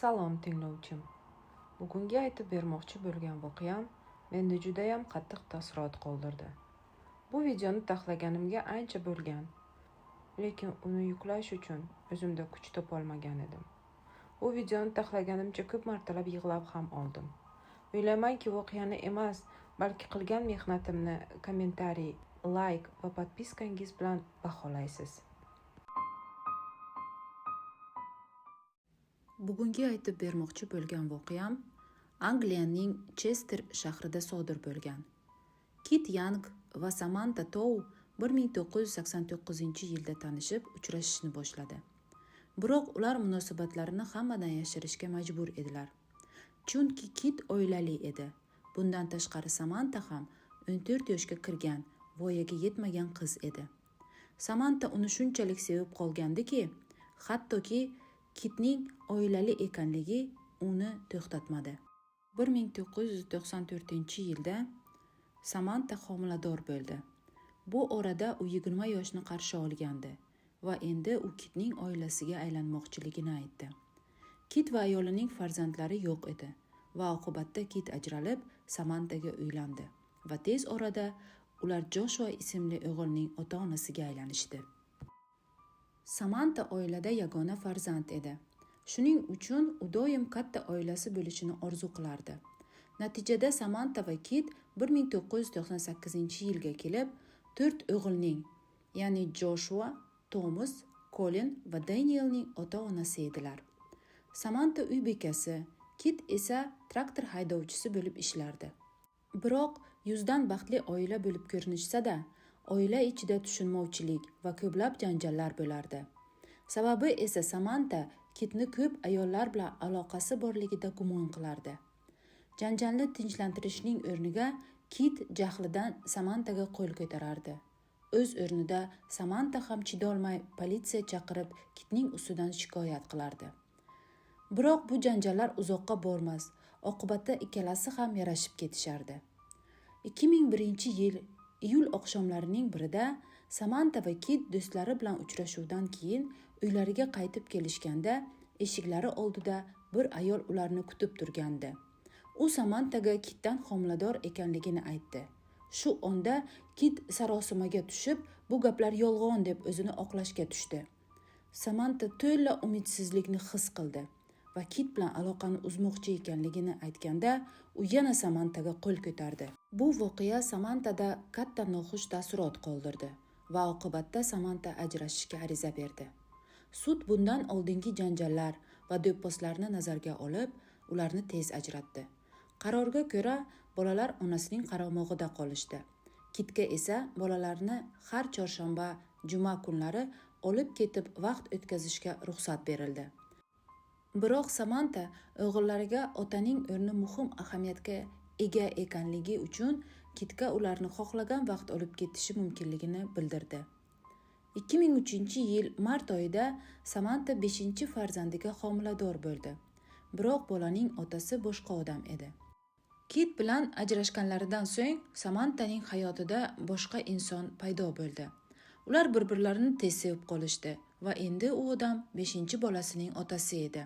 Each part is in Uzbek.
Salom, tinglovchim. Bugungi aytib bermoqchi bo'lgan voqeam menda judayam qattiq taassurot qoldirdi. Bu videoni taxlaganimga ancha bo'lgan, lekin uni yuklash uchun o'zimda kuch topolmagan edim. Bu videoni taxlaganimcha ko'p martalab yig'lab ham oldim. O'ylaymanki, voqeani emas, balki qilgan mehnatimni kommentariy, layk va podpiskangiz bilan baholaysiz. Bugungi aytib bermoqchi bo'lgan voqeam Angliyaning Chester shahrida sodir bo'lgan. Kit Yang va Samantha Tou 1989-yilda tanishib, uchrashishni boshladi. Biroq ular munosabatlarini hammadan yashirishga majbur edilar. Chunki Kit oilali edi. Bundan tashqari Samantha ham 14 yoshga kirgan, voyaga yetmagan qiz edi. Samantha uni shunchalik sevib qolgandiki, hattoki Kitning oilali ekanligi uni to'xtatmadi. 1994-yilda Samantha homilador bo'ldi. Bu orada u 20 yoshni qarshi olgandi va endi u Kitning oilasiga aylanmoqchiligini aytdi. Kit va ayolining farzandlari yo'q edi va oqibatda Kit ajralib, Samantaga uylandi va tez orada ular Joshua ismli o'g'ilning ota-onasiga aylanishdi. Samantha oilada yagona farzand edi. Shuning uchun u doim katta oilasi bo'lishini orzu qilardi. Natijada Samantha va Kit 1998-yilga kelib, 4 o'g'ilning, ya'ni Joshua, Thomas, Colin va Danielning ota-onasi edilar. Samantha uy bekasi, Kit esa traktor haydovchisi bo'lib ishlardi. Biroq yuzdan baxtli oila bo'lib ko'rinishsa-da, oila ichida tushunmovchilik va ko'plab janjallar bo'lardi. Sababi esa Samantha Kitni ko'p ayollar bilan aloqasi borligida gumon qilardi. Janjalni tinchlantirishning o'rniga Kit jahlidan Samanthaga qo'l ko'tarardi. O'z o'rnida Samantha ham chidolmay politsiya chaqirib Kitning ustidan shikoyat qilardi. Biroq bu janjallar uzoqqa bormas, oqibatda ikkalasi ham yarashib ketishardi. 2001-yil iyul oqshomlarining birida Samantha va Kit do'stlari bilan uchrashuvdan keyin uylariga qaytib kelishganda eshiklari oldida bir ayol ularni kutib turgandi. U Samanthaga Kitdan homilador ekanligini aytdi. Shu onda Kit sarosimaga tushib, bu gaplar yolg'on deb o'zini oqlashga tushdi. Samantha to'la umidsizlikni his qildi va Kit bilan aloqani uzmoqchi ekanligini aytganda, u yana Samanthaga qo'l ko'tardi. Bu voqea Samanthada katta noxush taassurot qoldirdi va oqibatda Samantha ajrashishga ariza berdi. Sud bundan oldingi janjallar va do'pposlarni nazarga olib, ularni tez ajratdi. Qarorga ko'ra, bolalar onasining qaramog'ida qolishdi. Kitga esa bolalarni har chorshanba, juma kunlari olib ketib vaqt o'tkazishga ruxsat berildi. Biroq Samantha o'g'illariga otaning o'rni muhim ahamiyatga ega ekanligi uchun Kitga ularni xohlagan vaqt olib ketishi mumkinligini bildirdi. 2003-yil mart oyida Samantha 5-farzandiga homilador bo'ldi. Biroq bolaning otasi boshqa odam edi. Kit bilan ajrashganlaridan so'ng Samanthaning hayotida boshqa inson paydo bo'ldi. Ular bir-birlarini tez sevib qolishdi va endi u odam 5-bolasining otasi edi.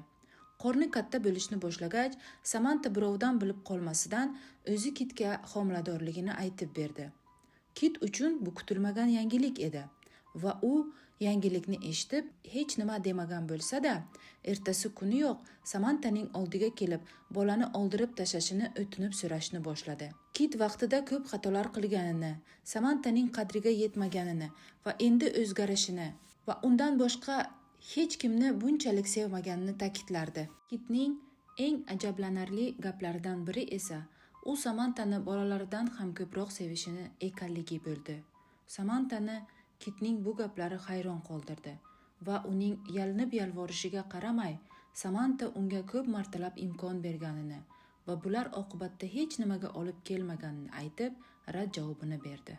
Qorni katta bo'lishni boshlagach, Samantha birovdan bilib qolmasidan o'zi Kitga homiladorligini aytib berdi. Kit uchun bu kutilmagan yangilik edi va u yangilikni eshitib hech nima demagan bo'lsa-da, ertasi kuniyoq Samanthaning oldiga kelib, bolani oldirib tashlashini o'tinib so'rashni boshladi. Kit vaqtida ko'p xatolar qilganini, Samanthaning qadriga yetmaganini va endi o'zgarishini va undan boshqa hech kimni bunchalik sevmaganini ta'kidlardi. Kitning eng ajablanarli gaplaridan biri esa u Samanthani bolalaridan ham ko'proq sevishini ekanligi bo'ldi. Samanthani Kitning bu gaplari hayron qoldirdi va uning yalinib yalvorishiga qaramay Samantha unga ko'p martalab imkon berganini va bular oqibatda hech nimaga olib kelmaganini aytib, rad javobini berdi.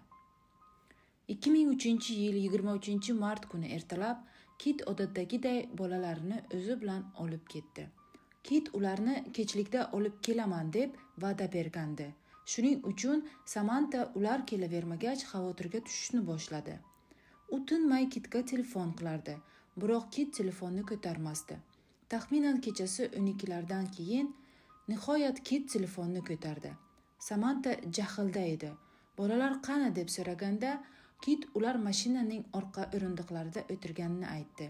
2003-yil 23-mart kuni ertalab Kit odatdagiday bolalarini o'zi bilan olib ketdi. Kit ularni kechlikda olib kelaman deb va'da bergandi. Shuning uchun Samantha ular kelavermagach xavotirga tushishni boshladi. U tinmay Kitga telefon qilardi, biroq Kit telefonni ko'tarmasdi. Taxminan kechasi 12lardan keyin nihoyat Kit telefonni ko'tardi. Samanta jahlda edi. Bolalar qani deb so'raganda, Kit ular mashinaning orqa o'rindiqlarida o'tirganini aytdi.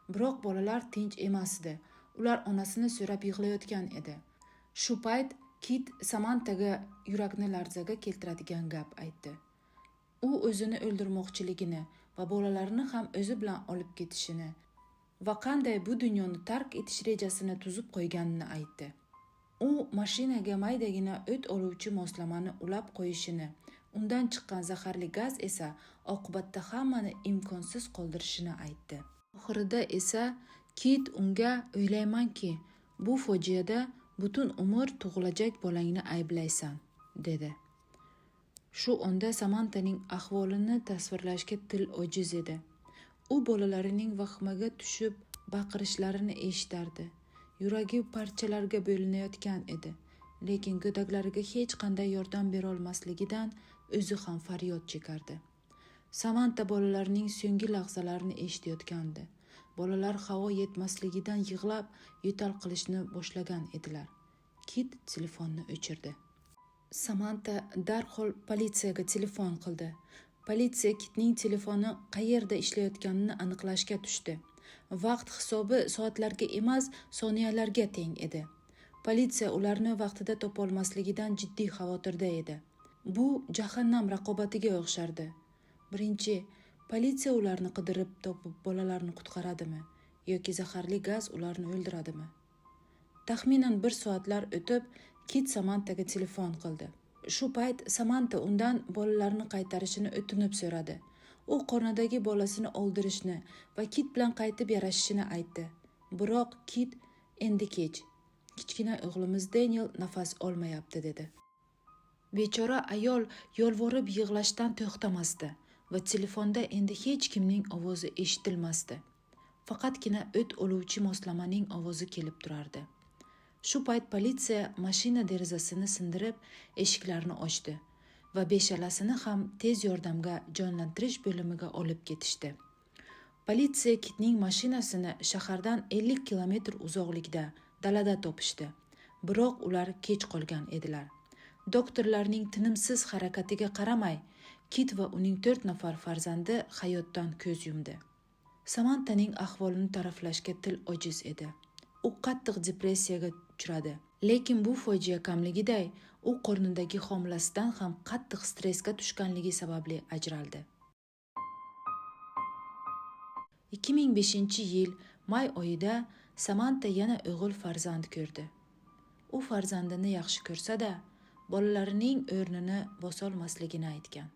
Biroq bolalar tinch emas edi. Ular onasini so'rab yig'layotgan edi. Shu payt Kit Samantaga yurakni larzaga keltiradigan gap aytdi. U o'zini o'ldirmoqchiligini va bolalarini ham o'zi bilan olib ketishini va qanday bu dunyoni tark etish rejasini tuzib qo'yganini aytdi. U mashinaga maydagina o't oluvchi moslamani ulab qo'yishini, undan chiqqan zaharli gaz esa oqibatda hammani imkonsiz qoldirishini aytdi. Oxirida esa Kit unga o'ylaymanki, bu fojiada butun umr tug'ilajak bolangni ayblaysan, dedi. Shu onda Samantaning ahvolini tasvirlashga til ojiz edi. U bolalarining vahimaga tushib baqirishlarini eshitardi. Yuragi parchalarga bo'linayotgan edi, lekin go'daklariga hech qanday yordam berolmasligidan o'zi ham faryod chekardi. Samanta bolalarining so'nggi lahzalarini eshitayotgandi. Bolalar havo yetmasligidan yig'lab, yo'tal qilishni boshlagan edilar. Kit telefonni o'chirdi. Samanta darhol politsiyaga telefon qildi. Politsiya Kitning telefoni qayerda ishlayotganini aniqlashga tushdi. Vaqt hisobi soatlarga emas, soniyalarga teng edi. Politsiya ularni vaqtida topolmasligidan jiddiy xavotirda edi. Bu jahannam raqobatiga o'xshardi. Birinchi, politsiya ularni qidirib topib bolalarni qutqaradimi yoki zaharli gaz ularni o'ldiradimi? Taxminan 1 soatlar o'tib, Kit Samantaga telefon qildi. Shu payt Samanta undan bolalarni qaytarishini o'tinib so'radi. U qornidagi bolasini oldirishni va Kit bilan qaytib yarashishini aytdi. Biroq Kit endi kech. Kichkina o'g'limiz Daniel nafas olmayapti dedi. Bechora ayol yolvorib yig'lashdan to'xtamasdi va telefonda endi hech kimning ovozi eshitilmasdi. Faqatgina o't oluvchi moslamaning ovozi kelib turardi. Shu payt politsiya mashina derazasini sindirib, eshiklarni ochdi va beshalasini ham tez yordamga jonlantirish bo'limiga olib ketishdi. Politsiya Kitning mashinasini shahardan 50 kilometr uzoqlikda dalada topishdi. Biroq ular kech qolgan edilar. Doktorlarning tinimsiz harakatiga qaramay, Kit va uning 4 nafar farzandi hayotdan ko'z yumdi. Samantaning ahvolini ta'riflashga til ojiz edi. U qattiq depressiyaga uchradi. Lekin bu fojia kamligiday, u qornidagi homilasidan ham qattiq stressga tushganligi sababli ajraldi. 2005-yil may oyida Samanta yana o'g'il farzand ko'rdi. U farzandini yaxshi ko'rsa-da, bolalarining o'rnini bosolmasligini aytgan.